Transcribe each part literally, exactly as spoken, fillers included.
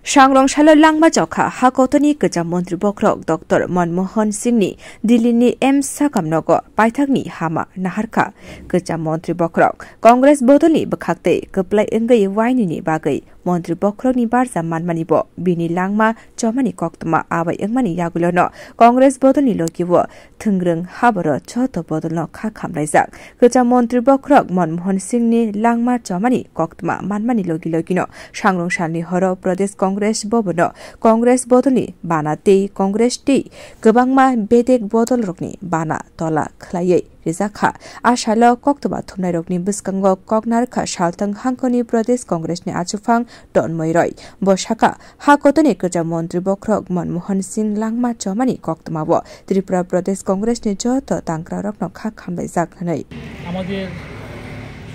Sangrong salo langma chokha ha kotorni kwcham montri bokhorok Doctor Manmohan Singhni Delhini AIIMS sakam nogo paithakni hama naharkha kwcham montri bokhorok. Congress bodolni bwkhaktwi kwplai wngwi wainini bagwi montri bokhorokni barja manmani bo bini langma chomani koktwma abai wngmani yagulono Congress bodolni logio thwngrwng haboro joto bodolno kha khamlaijak. Kwcham montri bokhorok Manmohan Singhni langma chomani koktwma manmani logi logino sangrong salni horo Pradesh Congress Bhavanno Congress bodolni bana tei Congress tei kwbangma bedek bodolrokni bana tola khwlaiwi rijakha. A salo koktwma thumnairokni bwskango kok narwkha salthang hangkoni Pradesh Congressni achuphang Don Moiroi. Bo sakha, ha kotorni kwcham montri bokhorok Manmohan Singh langma chomani koktwmao Tripura Pradesh Congressni joto tangkrarokno kha khamlaijak hwnwi. আমাদের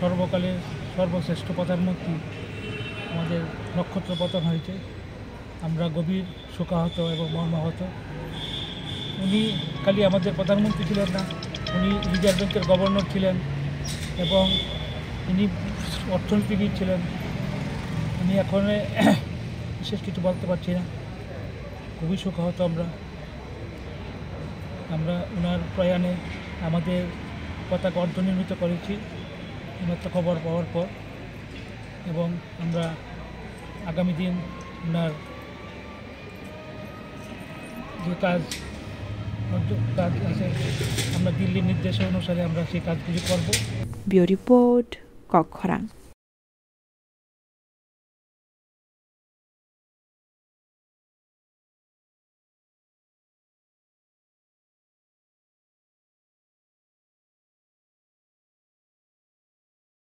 সর্বকালের সর্বশ্রেষ্ঠ প্রধানমন্ত্রী আমাদের নক্ষত্র পতন হয়েছে। আমরা গভীর শোকাহত এবং মর্মাহত। উনি খালি আমাদের প্রধানমন্ত্রী ছিলেন না, উনি রিজার্ভ ব্যাংকের গভর্নর ছিলেন এবং তিনি অর্থনীতিবিদ ছিলেন। উনি এখন বিশেষ কিছু বলতে পারছি না, খুবই শোকাহত আমরা। আমরা ওনার প্রয়াণে আমাদের পতাকা অর্ধনির্মিত করেছি এইমাত্র খবর পাওয়ার পর, এবং আমরা আগামী দিন ওনার যে কাজ, কাজ আছে, আমরা দিল্লির নির্দেশ অনুসারে আমরা সেই কাজগুলি করব। Bureau Report, Kokkhorang.